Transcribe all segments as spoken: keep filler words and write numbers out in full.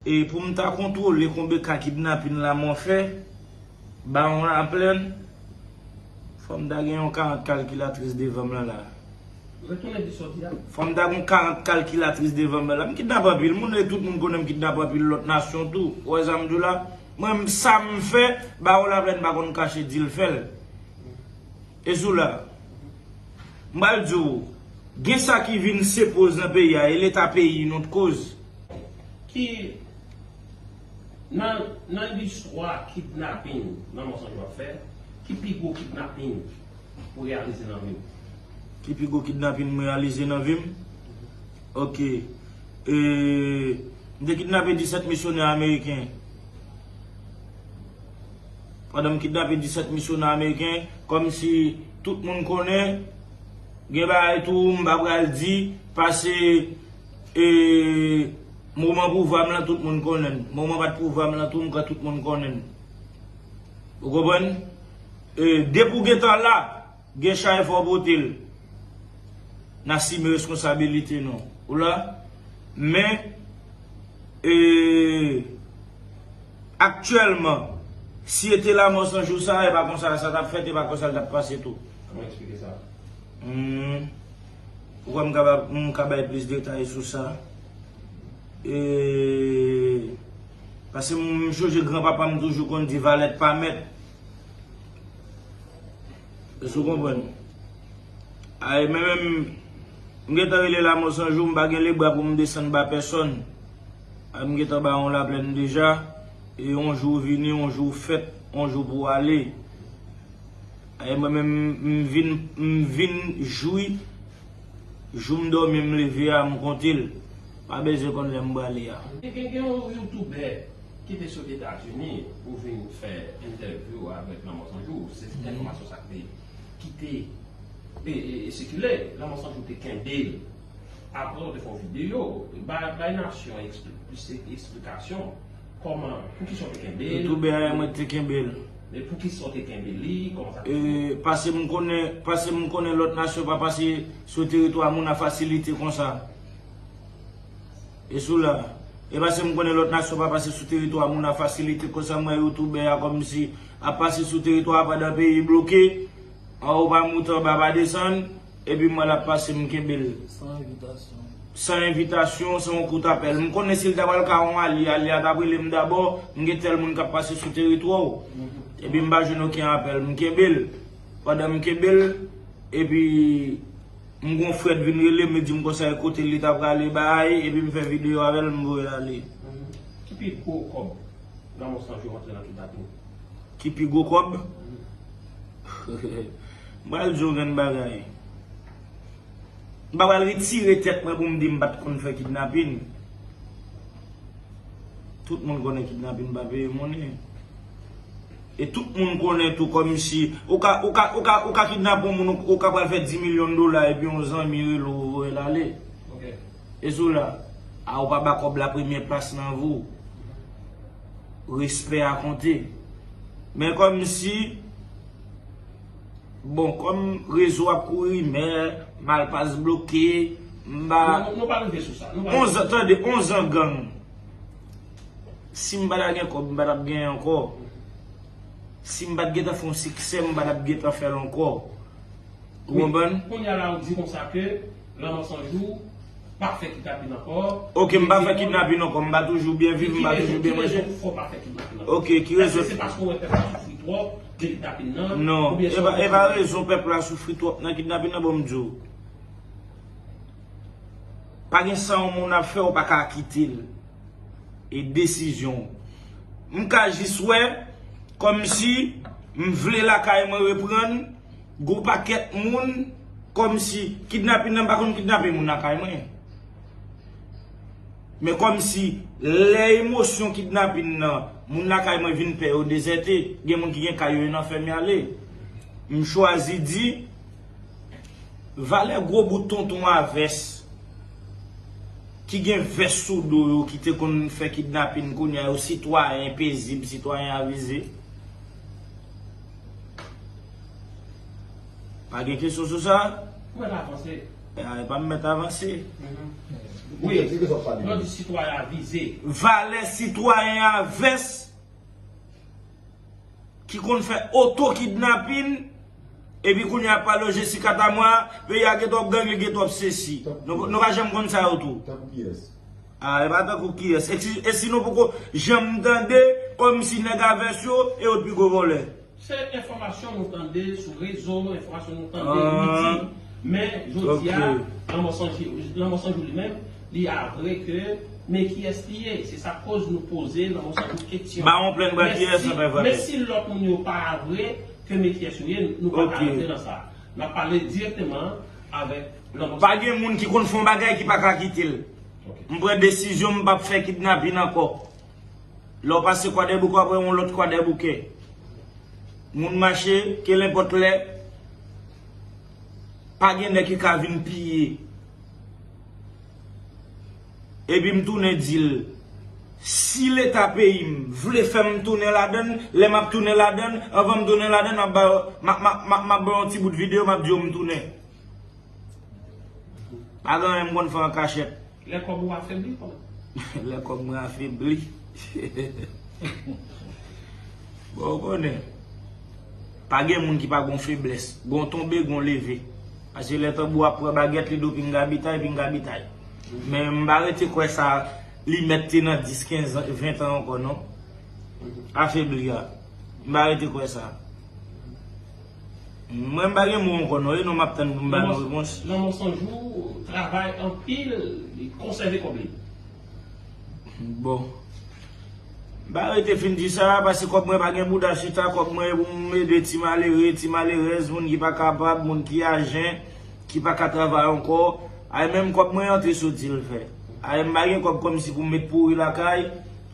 E pou m ta kontwole konbe ka kidnapin la mwen fè, Bawon Laplèn, fò m ta gen yon karant kalkilatris devan m lan la. Retounen di sa w di a. Fò m ta gen yon karant kalkilatris devan m lan la. M kidnape anpil moun e tout moun konnen m kidnape anpil lòt nasyon tou. Ou wè sa m di w la? Mwen, m, sa m fè, Bawon Laplèn pa konn kache di l fè l. E sou la, m pral di w, gen sa ki vin se poz nan peyi a, e leta peyi nou t koz. Ki nan, nan listwa kidnapin nan Mòsanjou ap fè, ki pi gwo kidnapin ou reyalize nan vi w? Ki pi gwo kidnapin m reyalize nan vi m? Ok. E, m te kidnape disèt misyonè ameriken. Pandan m kidnape disèt misyonè ameriken, kòmsi tout moun konnen, gen bagay tou m pa pral di, pase, e, moman pouvwa m lan tout moun konnen l. Moman pa t pouvwa m lan tou m kwè tout moun konnen l. Ou konprann? E, depi w gentan la, gen chay fò w pote l. N asime responsabilite nou. Ou la? Men, e, aktyèlman, si e te Lanmò San Jou sa, e pa konsa sa t ap fèt, e pa konsa l t ap pase tou. Kòman eksplike sa? Hmm. Ou kwè m ka ba, m ka bay plis detay sou sa? E, paske m, m chonje granpapa m toujou konn di valèt pa mèt. Èske w konprann? Ay, men menm, m gentan rele Lanmò San Jou, m pa gen lebra pou m desann ba pèsòn. Ay, m gentan Bawon Laplèn deja. E yon jou vini, yon jou fèt, yon jou pou ale. Ay, mwen menm, m vin, m vin jwi. Jou m dòmi, m leve a, m konte l. Pa bezwen konn lè m prale a. Gen, gen yon youtubè ki te sot Etazini pou vin fè entèvyou avèk Lanmò San Jou. Se enfòmasyon sa k te, ki te, e, e, e sikile. Lanmò San Jou te kenbe l. Apre, w te fè yon videyo, bay, bay nasyon ekspli-, plis eksplikasyon. Kòman, poukisa w te kenbe l? Youtubè a, mwen te kenbe l. Men poukisa w te kenbe li? Kòman sa te fèt? E, paske m konnen, paske m konnen lòt nasyon pa pase sou teritwa moun a fasilite konsa. E sou la. E paske m konnen lòt nasyon pa pase sou teritwa moun a fasilite konsa, m wè youtubè a kòmsi ap pase sou teritwa a pandan peyi bloke. Anwo pa moute, anba pa desann. Epi m wè l ap pase, m kenbe l. San envitasyon. San envitasyon, se yon kout apèl. M konnen si l ta pral ka yon alye, alye a t ap rele m dabò, m gen tèl moun k ap pase sou teritwa w. Epi m pa jwenn okenn apèl, m kenbe l. Pandan m kenbe l, epi m gon frè t vin rele m, li di m konsa e kote l li ta prale bay, epi m fè videyo avè l, m voye l ale. Ki pi gwo kòb Lanmò San Jou rantre nan kidnapin? Ki pi gwo kòb? M pral di w yon grenn bagay. M pa pral retire tèt mwen pou m di m pa t konn fè kidnapin. Tout moun konnen kidnapin pa peye monnen. E tout moun konnen tou kòmsi ou ka, ou ka, ou ka, ou ka kidnape yon moun, ou, ou ka pral fè dis milyon dola epi yon zanmi rele w, ou voye l ale. Ok. E sou la, a ou pa ba kòb la premye plas nan vi w. Respè a konte. Men kòmsi, bon, kòm rezo ap kouri, men Malpas bloke, m pa. Non, non, nou pa rive sou sa. Nou pa rive sou sa. Onz an, tande, onz an gang. Si m pa ta gen kòb, m pa t ap genyen ankò. Si m pa t gentan fè yon siksè, m pa t ap gentan fè l ankò. Ou konprann? Kounye a la, ou di konsa ke Lanmò San Jou pa fè kidnapin ankò. Ok, m pa fè kidnapin ankò, m pa toujou byen viv, m pa toujou byen manje. Ki rezon, ki rezon fè w pa fè kidnapin ankò? Ok, ki rezon? Èske se paske w wè pèp la soufri twòp de kidnapin nan? Non, e pa, e pa rezon pèp la soufri twòp nan kidnapin nan, bon, m di w. Pa gen sa yon moun ap fè, ou pa ka kite l. E desizyon w. M ka jis wè, kòmsi m vle lakay mwen reprann, gon pakèt moun, kòmsi kidnapin nan, m pa konn kidnape moun lakay mwen. Men kòmsi lè emosyon kidnapin nan, moun lakay mwen vin pè, yo dezète, gen moun ki gen kay yo, yo nan fèm y ale. M chwazi di, valè gwo bout tonton a vès ki gen vès sou do yo ki te konn fè kidnapin kounye a yo sitwayen pezib, sitwayen avize. Pa gen kesyon sou sa? Ou wè l avanse. E pa m mèt avanse. Wi, yo di sitwayen avize. Valè sitwayen avès ki konn fè oto kidnapin, epi kounye a ap pale Jessica Tamwa, peyi a gen twòp gang, gen twòp sesi. Nou nou pa janm konn sa yo tou. Tankou kiyès? Ah, e pa tankou kiyès. E si, e si nou poko janm tande, kòmsi nèg avès yo, e yo t pi gwo vòlè. Se enfòmasyon nou tande sou rezo, enfòmasyon nou tande, nou di. Men, jodi a, Lanmò Sanjou li menm, li avwe ke men kiyès li ye. Se sa k koz nou poze Lanmò Sanjou keksyon. Ba yon plenn bra kiyès anpè vòlè. Men si lòt moun yo pa avwe ke men kiyès yo ye, nou pa ka rantre nan sa. N ap pale dirèkteman avèk Lanmò Sanjou. Pa gen moun ki konn fè yon bagay ki pa ka kite l. M pran desizyon m p ap fè kidnapin ankò. Lè w pase Kwadèboukè, w ap wè yon lòt Kwadèboukè. Moun mache, kelenpòt lè, pa gen nèg ki ka vin piye. Epi m tounen di l, si Leta peyi m vle fè m tounen ladann, lè m ap tounen ladann, anvan m tounen ladann, m ap ba yo, m ap, m ap, m ap, m ap ba yo yon ti bout videyo, m ap di yo m tounen. Pa gen anyen m konn fè an kachèt. Lè kòb ou afebli kòman? Lè kòb mwen afebli. Bon, ou konnen. Pa gen moun ki pa gon feblès. Gon tonbe, gon leve. Paske lè tanbou ap pran bagèt, li do pinga bitay, pinga bitay. Men m pa rete kwè sa, li mèt te nan dis, kenz an, ven tan ankò, non. Afebli a. M pa rete kwè sa. Mwen m pa gen mo ankò non, e non m ap tann pou m ba nou repons. Lanmò Sanjou travay anpil, li konsève kòb li. Bon. M pa rete fin di sa, paske kòb mwen pa gen bouda chita, kòb mwen e pou m ede ti malere, ti malerèz, moun ki pa kapab, moun ki ajen, ki pa ka travay ankò. Ay menm kòb mwen antre soti l fè. Ay m pa gen kòb kòmsi pou m met pouri lakay.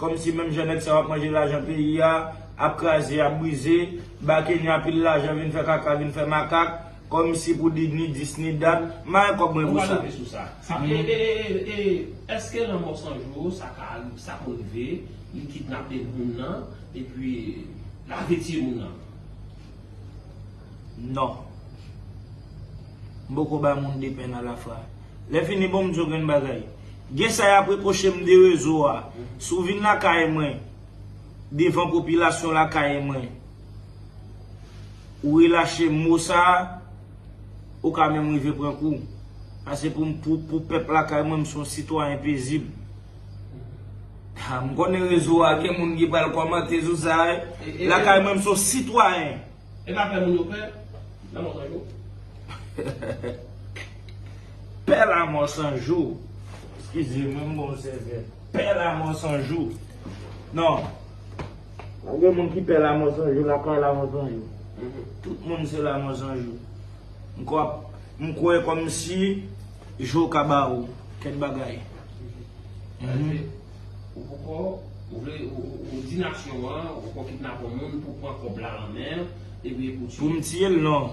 Kòmsi menm jan nèg sa yo ap manje lajan peyi a, ap kraze, ap brize, ba Kenya pil lajan, vin fè kaka, vin fè makak, kòmsi pou di ni dis ni dat, m pa gen kòb mwen pou sa. Sa, e, e, e, e, èske Lanmò Sanjou, sa ka, sa konn rive, li kidnape moun nan, epi l avèti moun nan? Non. M poko bay moun de pèn alafwa. Lè fini bon m di w grenn bagay. Gen sa y ap repwoche m de rezo a. Si w vin lakay mwen, devan popilasyon lakay mwen, ou relache mo sa, ou ka menm rive pran kou. Paske pou, pou, pou pèp lakay mwen, m se yon sitwayen pezib. Ha, m konnen rezo a gen moun ki pral kòmante sou sa, wi. Lakay mwen, m se yon sitwayen. E pa fè moun yo pè, Lanmò Sanjou. Pè Lanmò Sanjou. Eskize mwen, m gon sèvèl. Pè Lanmò Sanjou. Non. Pa gen moun ki pè Lanmò Sanjou, lakay Lanmò Sanjou. Tout moun se Lanmò Sanjou. M kwè, m kwè kòmsi je w ka ba ou kèk bagay. Paske ou poko, ou vle, ou, ou, ou di nasyon an, ou poko kidnape yon moun pou pran kòb la nan men l, epi pou tiye. Pou m tiye l, non.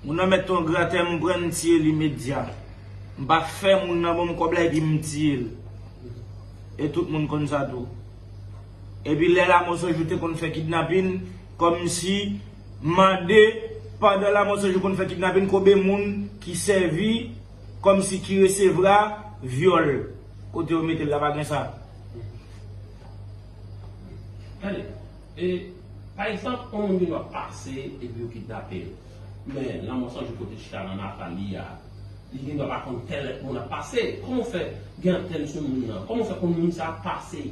Moun nan mèt yon gratè, m pran m tiye l imedya. M pa fè moun nan ban m kòb la epi m tiye l. E tout moun konn sa tou. Epi lè Lanmò Sanjou te konn fè kidnapin, kòmsi mande, pandan Lanmò Sanjou konn fè kidnapin, konbyen moun ki sèvi kòmsi ki resevwa vyòl. Kote yo mete l la pa gen sa. Tande, e, pa egzanp, yon moun gen dwa pase epi yo kidnape l. Men, Lanmò Sanjou kote chita nan natal li a, li gen dwa pa konn tèl moun ap pase. Kòman w fè gen antèn sou moun nan? Kòman w fè konn moun sa ap pase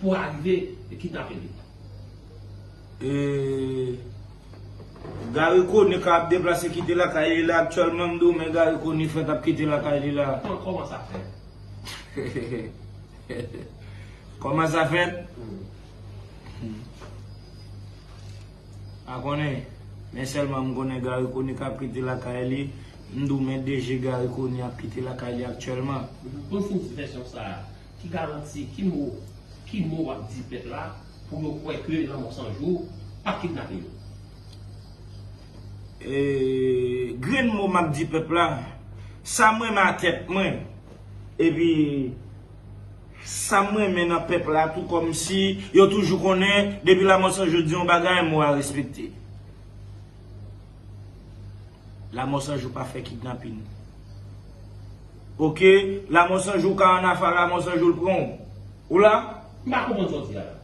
pou arive kidnape li? E, Gary Conille ka ap deplase kite lakay li la aktyèlman, m di w, men Gary Conille fèk ap kite lakay li la. Kòman, kòman sa fèt? Kòman sa fèt? Pa konnen, men sèlman m konnen Gary Conille ka ap kite lakay li, m di w, men DG Gary Conille ap kite lakay li aktyèlman. Pou n fin di vèsyon sa a, ki garanti, ki mo, ki mo w ap di pèp la pou yo kwè ke Lanmò Sanjou p ap kidnape yo? E, grenn mo m ap di pèp la, sa m renmen a tèt mwen, epi sa m renmen nan pèp la tou, kòmsi yo toujou konnen, depi Lanmò Sanjou di yon bagay, mo a respekte. Lanmò Sanjou pa fè kidnapin. Ok, Lamò San Jou ka an afè a, Lamò San Jou l pran w. Ou la? M pa konprann sa w di a la.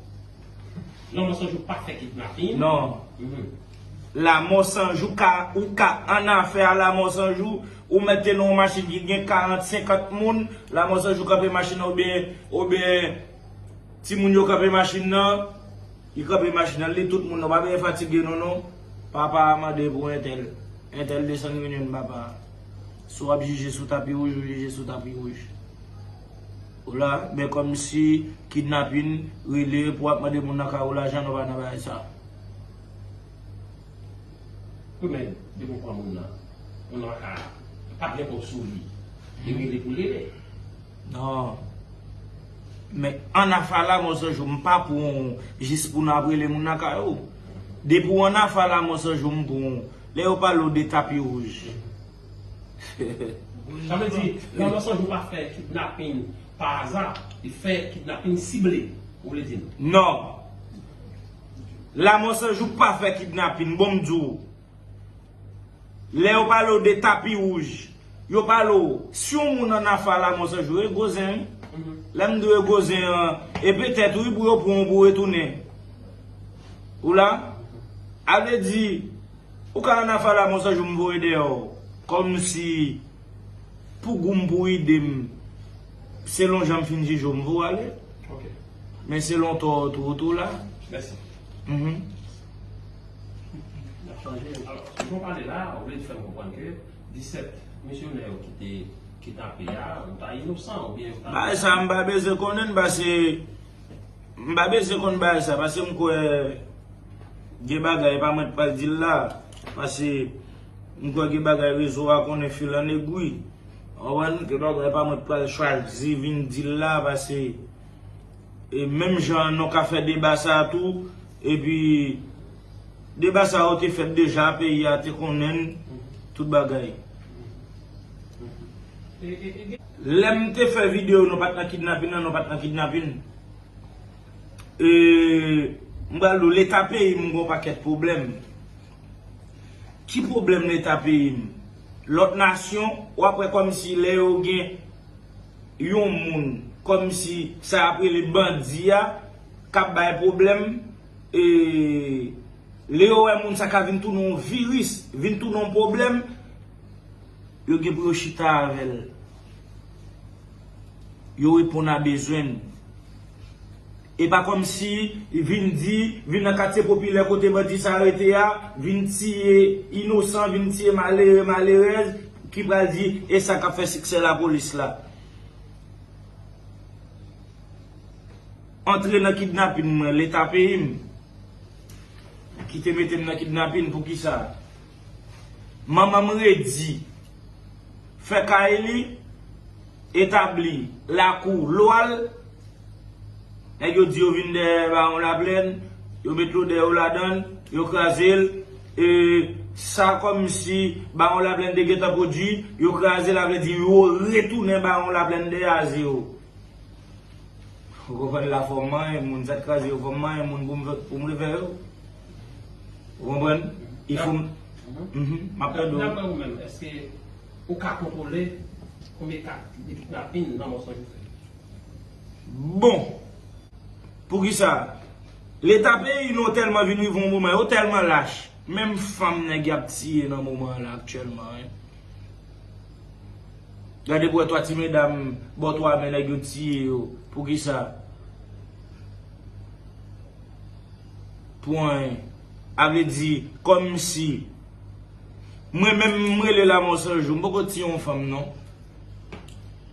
Lamò San Jou pa fè kidnapin. Non. Mhm. Lamò San Jou ka, ou ka an afè a Lamò San Jou, ou mèt te nan yon machin ki gen karant, senkant moun, Lamò San Jou kanpe machin nan oubyen, oubyen timoun yo kanpe machin nan, li kanpe machin nan, li tout moun nan, pa bezwen fatige nou non. Papa a mande pou entèl. Entèl desann Union papa. Si w ap jije sou tapi wouj, ou jije sou tapi wouj. Ou la, men kòmsi kidnapin, rele pou w ap mande moun nan kay ou lajan, nou pa nan bagay sa. Wi, men depi w pran moun nan, moun nan pa ka, pa gen kòb sou li. Li rele pou l rele. Non. Men an afè a Lamò San Jou, m pa pran w jis pou n ap rele moun nan kay ou. Depi w an afè a Lamò San Jou, m pran w. Lè yo pale w de tapi wouj. Sa vle di, Lamò San Jou pa fè kidnapin pa aza, li fè kidnapin sible, ou vle di m? Non. Lamò San Jou pa fè kidnapin, bon m di w. Lè yo pale w de tapi wouj, yo pale w, si yon moun an afè a Lamò San Jou, e gwo zen, wi. Mhm. Lè m di w e gwo zen an, e petèt, wi, pou yo pran w pou retounen. Ou la? A vle di, ou ka an afè a Lamò San Jou, m voye dèyè w. Kòmsi, pou gou m, pou ide m, selon jan m fin jije w, m voye w ale. Ok. Men selon tò w tou, ou tou la. Mèsi. Mhm. N ap chanje. Alò, jan w pale la, ou vle fè m konprann ke disèt misyonè yo ki te kidnape a, yo ta inosan oubyen yo ta... Bagay sa, m pa bezwen konnen l, paske m pa bezwen konn bagay sa, paske m kwè gen bagay, e pa mwen k pral di l la, paske m kwè gen bagay rezo a konnen fil an egwi. Ou konprann? Gen bagay, e pa mwen k pral chwazi vin di l la, paske e menm jan nou ka fè deba sa a tou, epi deba sa yo te fèt deja, peyi a te konnen tout bagay. Lè m te fè videyo, nou pa t nan kidnapin nan, nou pa t nan kidnapin. E, m pral di w, leta peyi m gon pakèt pwoblèm. Ki pwoblèm leta peyi m? Lòt nasyon, w ap wè kòmsi lè yo gen yon moun, kòmsi sa y ap rele bandi a, k ap bay pwoblèm, e, lè yo wè moun sa ka vin tounen yon viris, vin tounen yon pwoblèm, yo gen pou yo chita avè l. Yo reponn a bezwen l. E pa kòmsi vin di, vin nan katye popilè kote bandi sa rete a, vin tiye inosan, vin tiye malere, malerèz, ki pral di, e sa k ap fè siksè lapolis la. Antre nan kidnapin mwen, leta peyi m ki te mete m nan kidnapin, poukisa? Manman m redi, fè kay li, etabli lakou lwa l, nèg yo di yo vin dèyè Bawon Laplèn, yo met lodè yo ladan l, yo kraze l, e sa kòmsi Bawon Laplèn te gentan pwodui, yo kraze l, sa vle di yo retounen Bawon Laplèn dèyè a zewo. Ou konprann la, fò m manyen moun, sa t kraze yo, fò m manyen moun pou m, pou m refè yo. Ou konprann? Il faut m, mhm, m ap tande w. Daprè ou menm, èske ou ka kontwole konbyen ka de kidnapin nan Mòso Jozèf? Bon, poukisa? Leta peyi nou tèlman vin rive yon moman, yo tèlman lach. Menm fanm nèg y ap tiye nan moman an la aktyèlman, wi. Gade pou wè twa ti medam bò twa men nèg yo tiye yo. Poukisa? Pou anyen. A vle di, kòmsi mwen menm m rele Lamò San Jou, m poko tiye yon fanm non.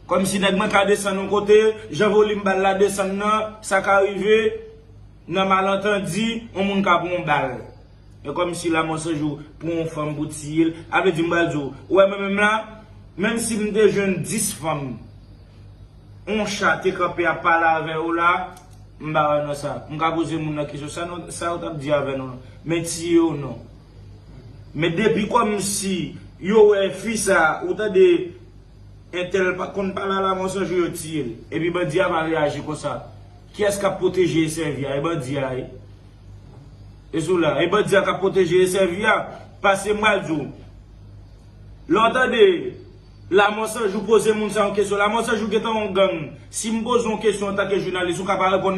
Kòmsi nèg mwen ka desann yon kote, jan volim bal la desann nan, sa ka rive, nan malantandi, yon moun ka pran yon bal. E kòmsi Lamò San Jou pran yon fanm pou tiye l. A vle di, m pral di w, ou wè mwen menm la, menm si m te jwenn dis fanm, yon cha te kanpe ap pale avè yo la, m pa wè nan sa. M ka poze moun nan kesyon, sa nou, sa yo t ap di avè nou, men tiye yo non. Men depi kòmsi yo wè fi sa, ou tande, entèl pa konn pale a Lamò San Jou, yo tiye l. Epi bandi a pa reyaji konsa. Kiyès k ap pwoteje e sèvi a? E bandi a, wi. E sou la, e bandi a k ap pwoteje e sèvi a. Paske m pral di w, lè w tande Lanmò San Jou poze moun sa yon kesyon. Lanmò San Jou gentan yon gang. Si m poze yon kesyon antanke jounalis, ou ka pa reponn